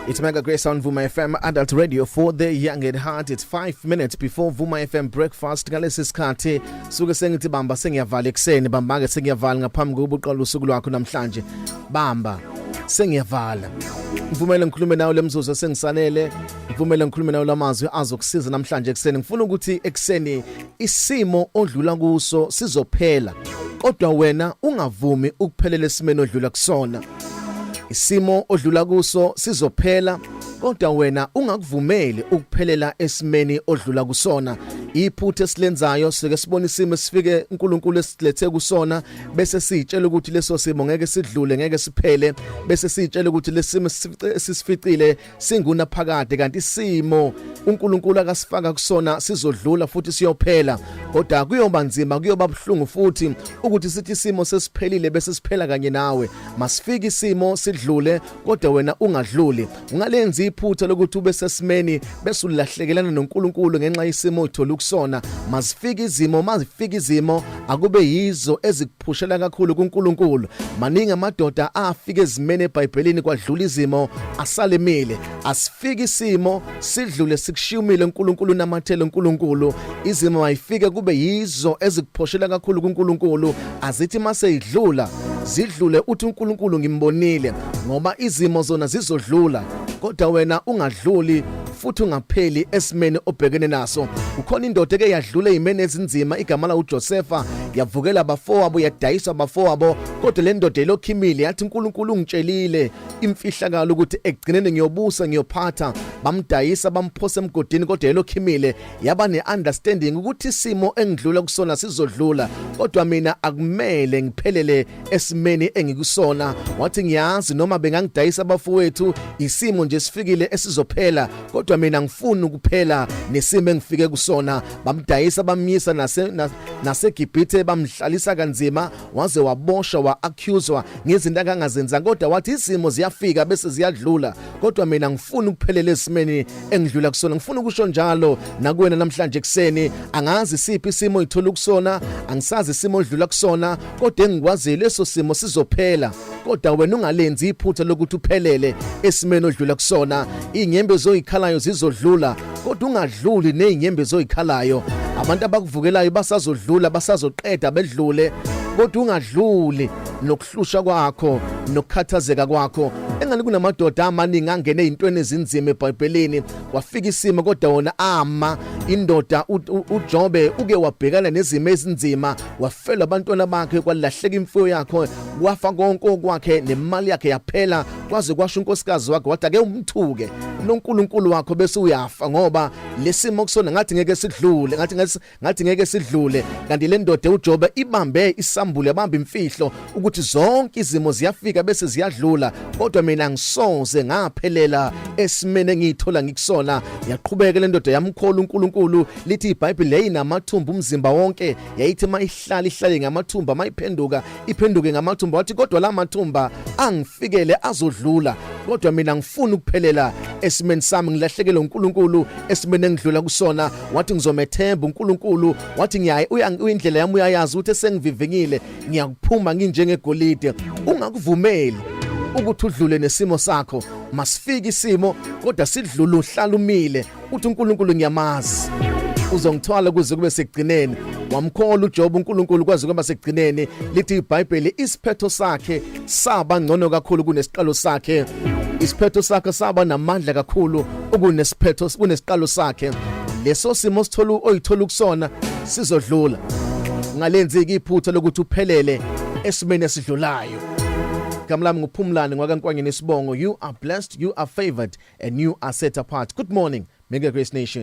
It's Mega Grace on Vuma FM, Adult Radio for the Young at Heart. It's 5 minutes before Vuma FM breakfast. Ngalesi sikhathi suke sengithi bamba sengiyavala ekuseni, bamba ke sengiyavala ngaphambi kokuba uqale usuku lwakho namhlanje. Bamba sengiyavala. Ngivumele ngikhulume nawe lemzuzu sengisalele. Ngivumele ngikhulume nawe lamazwi azokusiza namhlanje ekuseni. Ngifuna ukuthi ekuseni isimo odlula kuso sizophela. Kodwa wena ungavumi ukuphelela esimeni odlula kusona. Isimo odlula kuso sizophela kodwa wena ungakuvumeli ukuphelela esimeni odlula kusona. Iphutha esilenzayo sike sibone isimo esifike uNkulunkulu esilethe kusona bese sitshela ukuthi leso simo ngeke sidlule, ngeke siphele, bese sitshela ukuthi lesimo esisificile singuna phakade, kanti isimo uNkulunkulu akasifaka kusona sizodlula futhi siyophela. Kodwa kuyoba nzima, kuyoba buhlungu futhi ukuthi sithi isimo sesiphelile bese siphela kanye nawe. Masifike isimo sidlule, kodwa wena ungadluli. Ungalenzi iphutha lokuthi ube sesimeni bese ulahlekelana noNkulunkulu ngenxa yesimo othola ukusona. Masifike izimo, mazifike izimo akube yizo ezikuphushela kakhulu kuNkulunkulu. Maningi amadoda afika ezimeni eBhayibhelini kwadlula izimo asalemile. Asifike isimo sidlule sikushiyumile uNkulunkulu, namathele uNkulunkulu. Izimo ayifike kube yizo ezikuphoshela kakhulu kuNkulunkulu. Azithi mase idlula zidlule uthi uNkulunkulu ngimbonile, ngoba izimo zona zizodlula kodwa wena ungadluli futhi ungapheli esimeni obhekene naso. Ukhona indoda eke yadlula ezimeni ezinzima, igama la uJosefa, yavukela abafowabo, yadayiswa abafowabo, kodwa le ndoda elokhimile yathi uNkulunkulu ungitshelile imfihlakalo ukuthi ekugcineni ngiyobusa, ngiyophatha. Bamdayisa, bamphosa emgodini, kodwa elokhimile yaba ne-understanding ukuthi isimo engidlula kusona sizodlula, kodwa mina akumele ngiphelele esimeni engikusona. Wathi ngiyazi noma bengangidayisa abafowethu, isimo nje sifikile esizophela, kodwa mina ngifuna ukuphela nesimo engifike kusona. Bamdayisa, bamyisa naseGibhithe, bamhlalisa kanzima waze waboshwa, wa-accuswa ngezinto akangazenza, kodwa wathi izimo ziyafika bese ziyadlula, kodwa mina ngifuna ukuphelela esimeni engidlula kusona. Ngifuna ukusho njalo nakuwena namhlanje ekuseni, angazi siphi isimo oyithola kusona, angisazi isimo odlula kusona, kodwa engikwaziyo leso simo sizophela, kodwa wena ungalenzi iphutha lokuthi uphelele esimeni odlula kusona. Izinyembezi oyikhalayo zizodlula, kodwa ungadluli nezinyembezi oyikhalayo. Abantu abakuvukelayo basazodlula, basazoqeda bedlule, kodwa ungadluli nokuhlusha kwakho nokukhathazeka kwakho. Engani kunamadoda amaningi angene ezintweni ezinzima eBhayibhelini, wafika isimo kodwa wona ama. Indoda uJobe uke wabhekana nezimo ezinzima, wafelwa abantwana bakhe, kwalahleka imfuyo yakhe, wafa konke okwakhe nemali yakhe yaphela, kwaze kwasho unkosikazi wakhe wathi ake umthuke noNkulunkulu wakho bese uyafa, ngoba lesimo kusona ngathi ngeke sidlule, ngathi ngeke sidlule. Kanti le ndoda uJobe ibambe isambulo, yabamba imfihlo ukuthi zonke izimo ziyafika bese ziyadlula, kodwa mina ngisoze ngaphelela esimene engiyithola ngikusona. Yaqhubeka le ndoda yamkhola uNkulunkulu. Lithi iBhayibheli yayinamathumba umzimba wonke, yayithi mayihlala ihlale ngamathumba, mayiphenduka iphenduke ngamathumba. Wathi kodwa la mathumba angifikele azodlula, kodwa mina ngifuna ukuphelela esimeni sami, ngilahlekele uNkulunkulu esimeni engidlula kusona. Wathi ngizomethemba uNkulunkulu, wathi ngiyaye uyindlela yami uyayazi ukuthi esengivivinyile ngiyakuphuma nginjengegolide. Ungakuvumeli ukuthi udlule nesimo sakho. Masifike isimo kodwa sidlule, uhlala umile uthi uNkulunkulu ngiyamazi, uzongithwala kuze kube sekugcineni. Wamkhola uJob uNkulunkulu kwaze kwaba sekugcineni. Lithi iBhayibheli isiphetho sakhe saba ngcono kakhulu kunesiqalo sakhe, isiphetho sakhe saba namandla kakhulu ukunesiphetho kunesiqalo sakhe. Leso simo sithola oyithola kusona sizodlula, ungalenzi iphutha lokuthi uphelele esimeni esidlulayo. Igama lami nguPhumlani ngwakaNkwanyeni isibongo. You are blessed, you are favored and you are set apart. Good morning, Mega Grace Nation.